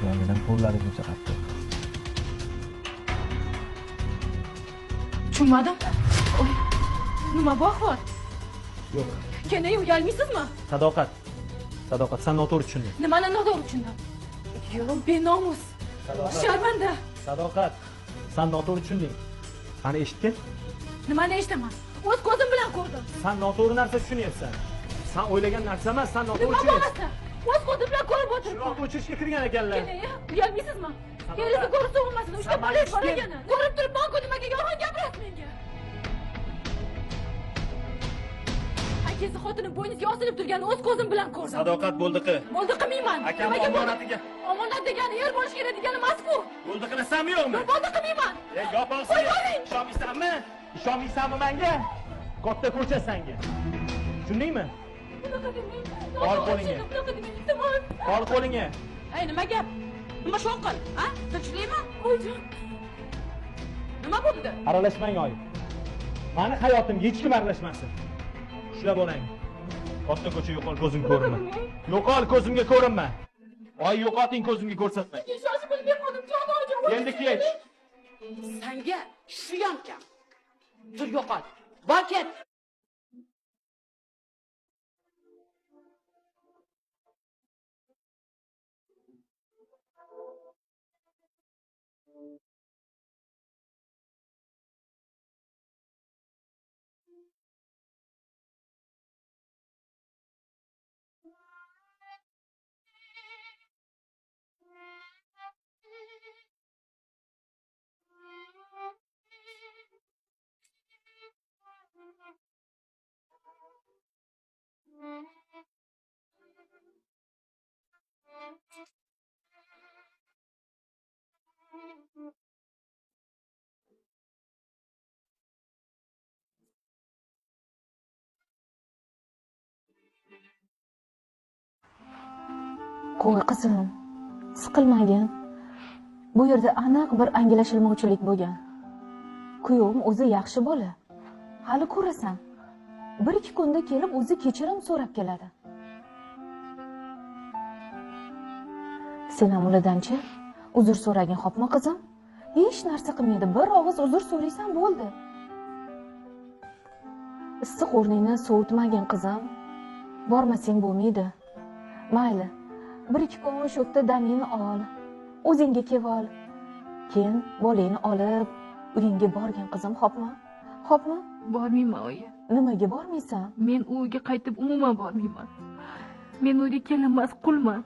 Qulog'idan qo'llari buncha qattiq. Tushunmadim. Nima bu ahvol? Yo'q. Keyin uyalmaysizmi? Sadoqat. Sadoqat, sen noto'g'ri tushunding. Nimani noto'g'ri tushundim? Yo'q, benomus. Sharmanda. Sadoqat, sen noto'g'ri tushunding. Mani eshitgin. Nimani eshitaman? O'z ko'zim bilan ko'rdim. Sen noto'g'ri narsa tushunyapsan. Sen o'ylagan narsa emas, sen noto'g'ri tushunyapsan. O'z ko'zim bilan ko'rib o'tiribman. Chiroq o'chirishga kirgan ekanlar. Keyin uyalmaysizmi? Eringizni ko'rib so'g'inmasin. 3 ta bolangiz bor ekani. Ko'rib turibman-ku, nimaga yolg'on gapirasiz menga? Akasi xotini bo'ynizga osilib turganini o'z ko'zim bilan ko'rdim. Sadoqat bo'ldiqi. Bo'ldi qilmayman. Akam omonatiga. Omonat degani er bo'lish kerak degani emas-ku. Bo'ldi qilasanmi yo'qmi? Bo'ldi qilmayman. E, yop og'zingni. Ishonmaysanmi? Ishonmaysanmi menga? Katta ko'cha senga. Tushundingmi? Bunaqa demang. Ol qo'lingga. Bunaqa demang, iltimos. Ol qo'lingga. Ey, nima gap? Nima shovqin? Ha? Tinchlikmi? Oyijon. Nima bo'ldi? Aralashmang oyi. Mani hayotimga hech kim aralashmasin. Ushlab olang. Katta ko'cha yo'qol, ko'zimga ko'rinma. Yo'qol, ko'zimga ko'rinma. Oy, yo'qoting, ko'zimga ko'rsatma. Shoshib bilmay qoldim, jon oyijon. Endi kech. Senga shu ham kam. Tur yo'qol. Bor ket. Qo'y qizim, siqilmagin. Bu yerda aniq bir anglashilmovchilik bo'lgan. Kuyovim o'zi yaxshi bola. Hali ko'rasan. 1-2 kunda kelib o'zi kechirim so'rab keladi. Sen ham ulardanchi uzr so'ragin, xo'pmi qizim? Hech narsa qilmaydi. Bir og'iz uzr so'raysan bo'ldi. Issiq o'rningni sovutmagin qizim. Bormasang bo'lmaydi. Mayli. 1-2 kun shu yerda damingni ol. O'zingga kelib ol. Keyin bolangni olib uyingga borgin qizim, xo'pmi? Xo'pmi? Bormayman oyi. Nimaga bormaysan? Men u uyga qaytib umuman bormayman. Men uyga kelinmas qulman.